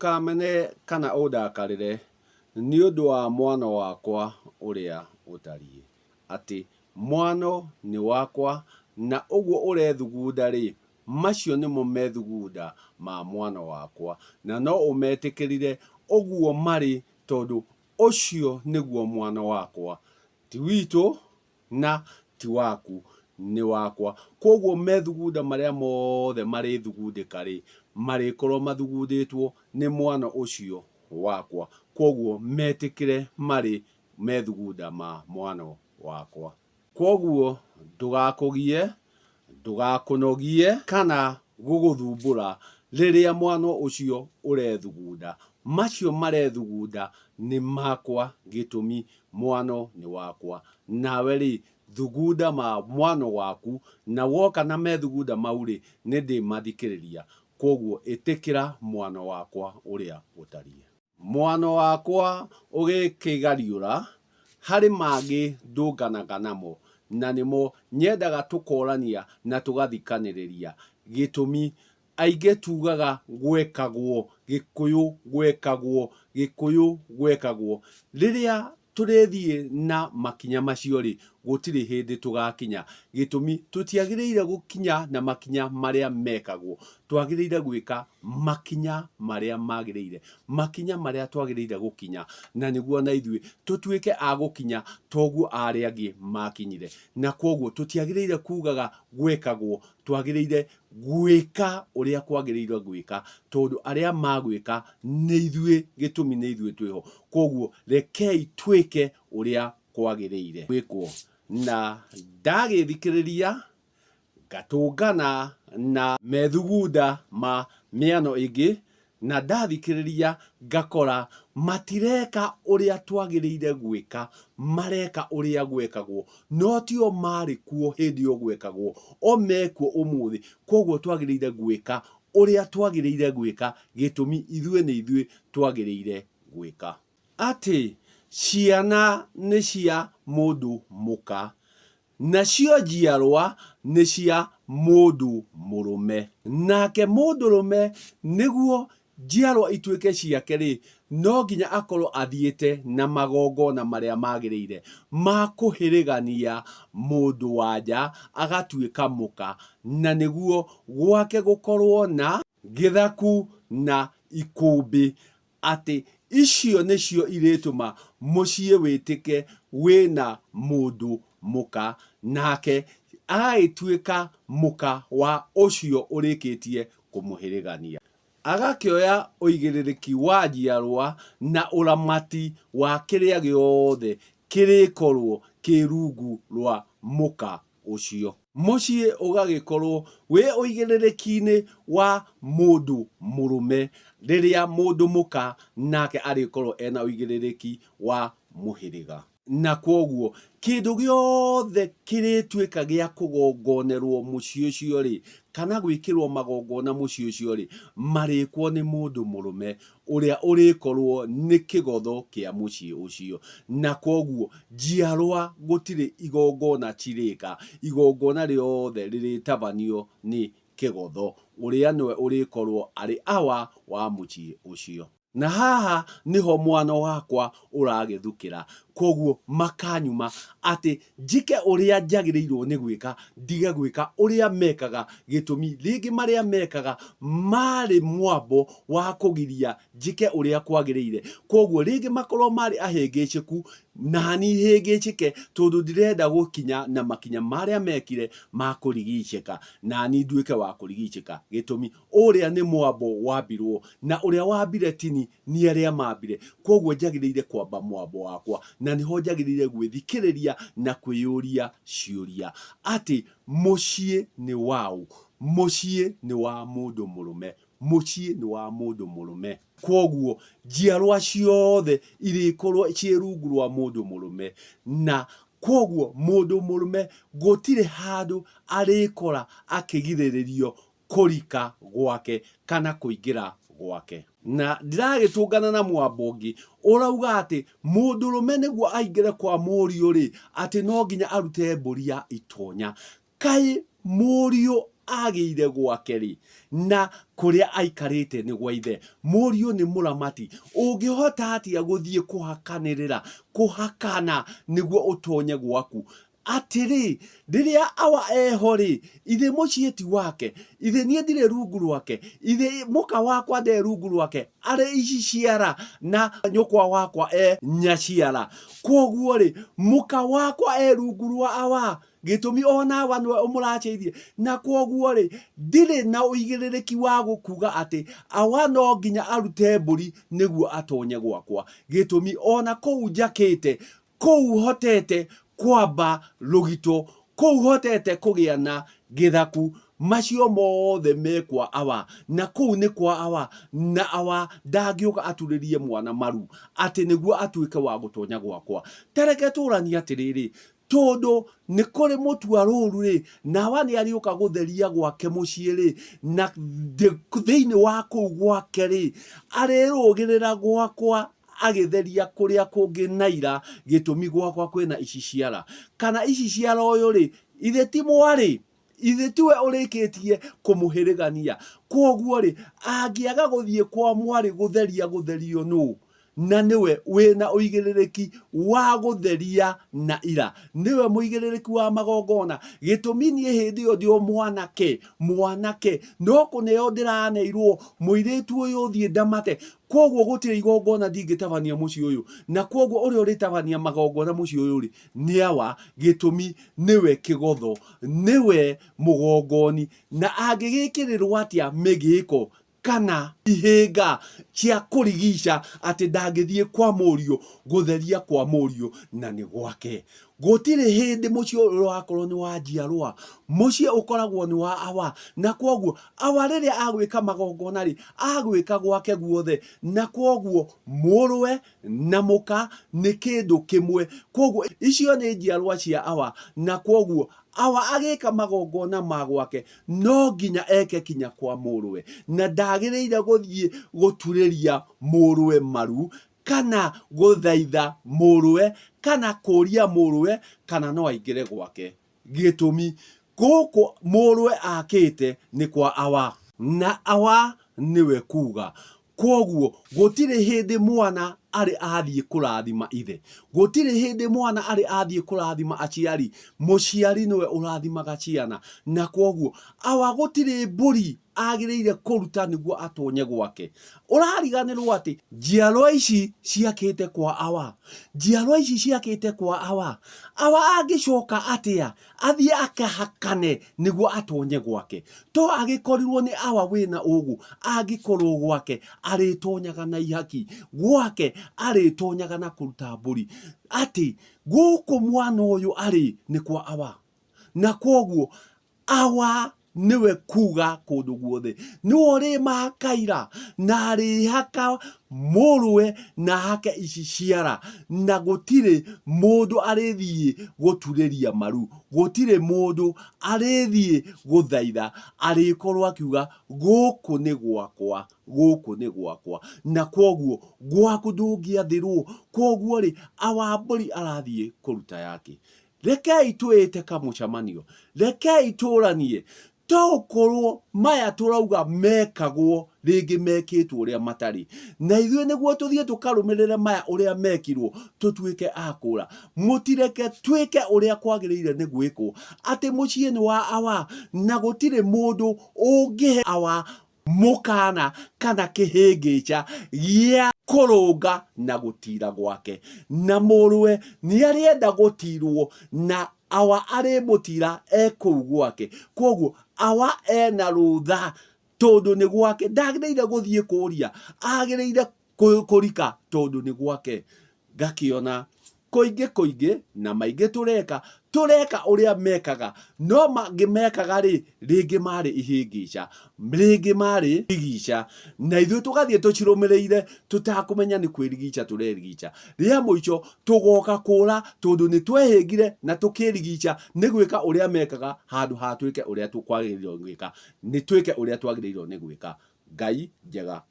Ndũkamene kana ũndakarĩre nĩ ũndũ wa mwano wakwa ũrĩa ũtariĩ, atĩ mwano nĩ wakwa, na ũguo ũrethugunda-rĩ, macio nĩmo methugunda ma mwano wakwa, na no ũmetĩkĩrire ũguo marĩ, tondũ ũcio nĩguo mwano wakwa, ti witũ na ti waku, nĩ wakwa. Kwoguo methugunda marĩa mothe marĩthugundĩka-rĩ, marĩkorwo mathugundĩtwo nĩ mwano ũcio wakwa. Kwoguo metĩkĩre marĩ methugunda ma mwano wakwa. Kwoguo ndũgakũgie, ndũgakũnogie kana gũgũthumbũra rĩrĩa mwano ũcio ũrethugunda. Macio marethugunda nĩ makwa gĩtũmi mwano nĩ wakwa. Nawe-rĩ, thugunda ma mwano waku, na woka na methugunda mau-rĩ, nĩndĩmathikĩrĩria. Kwoguo ĩtĩkĩra mwano wakwa ũrĩa ũtariĩ. Mwano wakwa ũgĩkĩgariũra, harĩ mangĩ ndũnganaga namo, na nĩmo nyendaga tũkorania na tũgathikanĩrĩria. Gĩtũmi, Aingĩ tugaga gwekagwo, Gĩkũyũ gwekagwo, Gĩkũyũ gwekagwo. Rĩrĩa tũrĩthiĩ na makinya macio-rĩ, gũtirĩ hĩndĩ tũgakinya. Gĩtũmi, tũtiagĩrĩire gũkinya na makinya marĩa mekagwo. Twagĩrĩire gwĩka makinya marĩa magĩrĩire, makinya marĩa twagĩrĩire gũkinya, na nĩguo na ithuĩ tũtuĩke a gũkinya toguo arĩa angĩ makinyire. Na kwoguo tũtiagĩrĩire kugaga gwekagwo, twagĩrĩire gwĩka ũrĩa kwagĩrĩire gwĩka tondũ arĩa magwĩka nĩ ithuĩ, gĩtũmi nĩ ithuĩ twĩho. Kwoguo rekei twĩke ũrĩa kwagĩrĩire gwĩkwo. Na ndagĩthikĩrĩria ngatũngana na methugunda ma mĩano ĩngĩ na ndathikĩrĩria ngakora matireka ũrĩa twagĩrĩire gwĩka, mareka ũrĩa gwekagwo, no tio marĩ kuo hĩndĩ ĩyo gwekagwo, o mekuo ũmũthĩ. Kwoguo twagĩrĩire gwĩka ũrĩa twagĩrĩire gwĩka, gĩtũmi ithuĩ nĩ ithuĩ twagĩrĩire gwĩka. Atĩ ciana nĩ cia mũndũ mũka, Nacio njiarwa nĩ cia mũndũ mũrũme. Nake mũndũrũme nĩguo njiarwa ituĩke ciake-rĩ, no nginya akorwo athiĩte na magongona marĩa magĩrĩire ma kũhĩrĩgania mũndũ-wa-nja agatuĩka mũka, na nĩguo gwake gũkorwo na. Gĩthaku na ikũmbĩ atĩ icio nĩcio irĩtũma mũciĩ wĩtĩke wĩ na mũndũ mũka, nake agagĩtuĩka mũka wa ũcio ũrĩkĩtie kũmũhĩrĩgania. Agakĩoya ũigĩrĩrĩki wa njiarũa na ũramati wa kĩrĩa gĩothe kĩrĩkorũo kĩ rungu rwa mũka ũcio. Mũciĩ ũgagĩkorwo wĩ ũigĩrĩrĩki-inĩ wa mũndũ mũrũme, rĩrĩa mũndũ mũka nake arĩkorwo ena ũigĩrĩrĩki wa mũhĩrĩga. Na kwoguo kĩndũ gĩothe kĩrĩtuĩka gĩa kũgongonerwo mũciĩ ũcio-rĩ, kana gwĩkĩrwo magongona mũciĩ ũcio-rĩ, marĩkwo nĩ mũndũ mũrũme ũrĩa ũrĩkorwo nĩ kĩgotho kĩa mũciĩ ũcio. Na kwoguo njiarwa gũtirĩ igongona cirĩka, igongona rĩothe rĩrĩtabanio nĩ kĩgotho, ũrĩa nĩwe ũrĩkorwo arĩ awa wa mũciĩ ũcio. Na haha nĩho mwano wakwa ũragĩthukĩra, kwoguo makanyuma atĩ njĩke ũrĩa njagĩrĩirwo nĩ gwĩka, ndige gwĩka ũrĩa mekaga, gĩtũmi rĩngĩ marĩa mekaga marĩ mwambo wa kũgiria njĩke ũrĩa kwagĩrĩire. Kwoguo rĩngĩ makorwo marĩ ahĩngĩcĩku, nani hĩngĩcĩke tondũ ndirenda gũkinya na makinya marĩa mekire ma kũrigicĩka, nani nduĩke wa kũrigicĩka, gĩtũmi ũrĩa nĩ mwambo wambirwo, na ũrĩa wambire tini nĩ arĩa mambire. Kwoguo njagĩrĩire kwamba mwambo wakwa, na nĩho njagĩrĩire gwĩthikĩrĩria na kwĩyũria ciũria atĩ mũciĩ nĩ waũ? Mũciĩ nĩ wa mũndũ mũrũme. Mũciĩ nĩ wa mũndũ mũrũme. Kwoguo njiarwa ciothe irĩkorwo ciĩ rungu rwa mũndũ mũrũme, na kwoguo mũndũ mũrũme gũtirĩ handũ arĩkora akĩgirĩrĩrio kũrika gwake kana kũingĩra gwake. Na ndiragĩtũngana na mwambo ũngĩ ũrauga atĩ mũndũrũme nĩguo aingĩre kwa mũriũ-rĩ, atĩ no nginya arute mbũri ya itonya. Kaĩ mũriũ agĩire gwake-rĩ, na kũrĩa aikarĩte nĩ gwa ithe. Mũriũ nĩ mũramati. Ũngĩhota atĩa gũthiĩ kũhakanĩrĩra, kũhakana nĩguo ũtonye gwaku? Atĩrĩ, rĩrĩa awa eho-rĩ, ithĩ mũciĩ ti wake? Ithĩ niĩ ndirĩ rungu rwake? Ithĩ mũka wakwa nde rungu rwake? Arĩ iciciara na nyũkwa wakwa e nyaciara. Kwoguo-rĩ, mũka wakwa e rungu rwa awa, gĩtũmi o na awa nĩwe ũmũracĩirie. Na kwoguo-rĩ, ndirĩ na ũigĩrĩrĩki wa gũkuga atĩ awa no nginya arute mbũri nĩguo atonye gwakwa. Gĩtũmi o na kũu njakĩte, kũu hotete kwamba rũgito, kũu hotete kũgĩa na gĩthaku, macio mothe me kwa awa, na kũu nĩ kwa awa, na awa ndangĩũka aturĩrie mwana maru atĩ nĩguo atuĩke wa gũtonya gwakwa. Ta reke tũranie atĩrĩrĩ, tondũ nĩ kũrĩ mũtua rũru-rĩ, na awa nĩ arĩũka gũtheria gwake mũciĩ-rĩ, na thĩinĩ wa kũu gwake-rĩ, arĩrũgĩrĩra gwakwa agĩtheria kũrĩa kũngĩ na ira gĩtũmi gwakwa kwĩna ici ciara kana ici ciara ũyũ rĩ ithe ti mwarĩ ithe tiwe ũrĩkĩtie kũmũhĩrĩgania kwoguo rĩ angĩaga gũthiĩ kwa mwarĩ gũtheria gũtherio nũ na nĩwe wĩna ũigĩrĩrĩki wa gũtheria na ira nĩwe mũigĩrĩrĩki wa magongona gĩtũmi niĩ hĩndĩ ĩyo ndĩ o mwanake mwanake no kũneo ndĩraneirwo mũirĩtu ũyũ thiĩ ndamate Kwoguo gũtirĩ igongona ndingĩtabania mũciĩ ũyũ, na kwoguo ũrĩa ũrĩtabania magongona mũciĩ ũyũ-rĩ, nĩ Awa, gĩtũmi nĩwe kĩgotho, nĩwe mũgongoni, na angĩgĩkĩrĩrwo atĩa mĩgĩĩko kana ihĩnga cia kũrigica atĩ ndangĩthiĩ kwa mũriũ gũtheria kwa mũriũ na nĩ gwake. Gũtirĩ hĩndĩ mũciĩ ũrakorwo nĩ wa njiarwa, mũciĩ ũkoragwo nĩ wa awa, na kwoguo awa rĩrĩa agwĩka magongona rĩ, agwĩka gwake guothe, na kwoguo mũrũwe na mũka nĩ kĩndũ kĩmwe, kwoguo icio nĩ njiarwa cia awa, na kwoguo awa agĩka magongona ma gwake no nginya eke kinya kwa mũrũwe, na ndagĩrĩire gũthiĩ gũturĩria mũrũwe maru kana gũthaitha mũrũwe kana kũria mũrũwe kana no aingĩre gwake. Gĩtũmi, gũkũ mũrũwe akĩte nĩ kwa awa. Na awa nĩwe kuga. Kwoguo gũtirĩ hĩndĩ mwana arĩ athiĩ kũrathima ithe. Gũtirĩ hĩndĩ mwana arĩ athiĩ kũrathima aciari. Mũciari nĩwe ũrathimaga ciana. Na kwoguo awa gũtirĩ mbũri agĩrĩire kũruta nĩguo atonye gwake. Ũrariganĩrwo atĩ njiarwa ici ciakĩte kwa awa, njiarwa ici ciakĩte kwa awa, awa angĩcoka atĩa athiĩ akahakane nĩguo atonye gwake? To agĩkorirwo nĩ awa wĩna ũgũ, angĩkorwo gwake arĩtonyaga na ihaki, gwake arĩtonyaga na kũruta mbũri, atĩ gũkũ mwana ũyũ arĩ nĩ kwa awa. Na kwoguo Awa nĩwe kuga kũndũ guothe nĩwe ũrĩmahakaira na arĩhaka mũrũwe na hake ici ciara na gũtirĩ mũndũ arĩthiĩ gũturĩria maru gũtirĩ mũndũ arĩthiĩ gũthaitha arĩkorwo akiuga gũkũ nĩ gwakwa gũkũ nĩ gwakwa na kwoguo gwaku ndũngĩathĩrwo kwoguo rĩ awa mbũri arathiĩ kũruta yake Rekei twĩĩte kamũcamanio, rekei tũranie, to gũkorwo maya tũrauga mekagwo rĩngĩ mekĩtwo ũrĩa matarĩ. Na ithuĩ nĩguo tũthiĩ tũkarũmĩrĩre maya ũrĩa mekirwo tũtuĩke a kũra. Mũtireke twĩke ũrĩa kwagĩrĩire nĩ gwĩkwo, atĩ mũciĩ nĩ wa awa na gũtirĩ mũndũ ũngĩhe awa mũkana kana kĩhĩngĩca gĩa kũrũnga na gũtira gwake. Na mũrũwe nĩarĩenda gũtirwo na awa arĩmũtira e kũu gwake. Kwoguo awa ena rũtha tondũ nĩ gwake, ndagĩrĩire gũthiĩ kũria, agĩrĩire kũrika tondũ nĩ gwake. Ngakĩona kũingĩ kũingĩ na maingĩ tũreka, tũreka ũrĩa mekaga, no mangĩ mekaga rĩ, rĩngĩ marĩ ihĩngĩca, rĩngĩ marĩ rigica, na ithuĩ tũgathiĩ tũcirũmĩrĩire tũtakũmenya nĩ kwĩrigica tũrerigica. Rĩa mũico tũgoka kũra tondũ nĩ twehĩngire na tũkĩrigica nĩ gwĩka ũrĩa mekaga handũ ha twĩke ũrĩa tũkwagĩrĩirwo gwĩka, nĩ twĩke ũrĩa twagĩrĩirwo nĩ gwĩka. Ngai njega.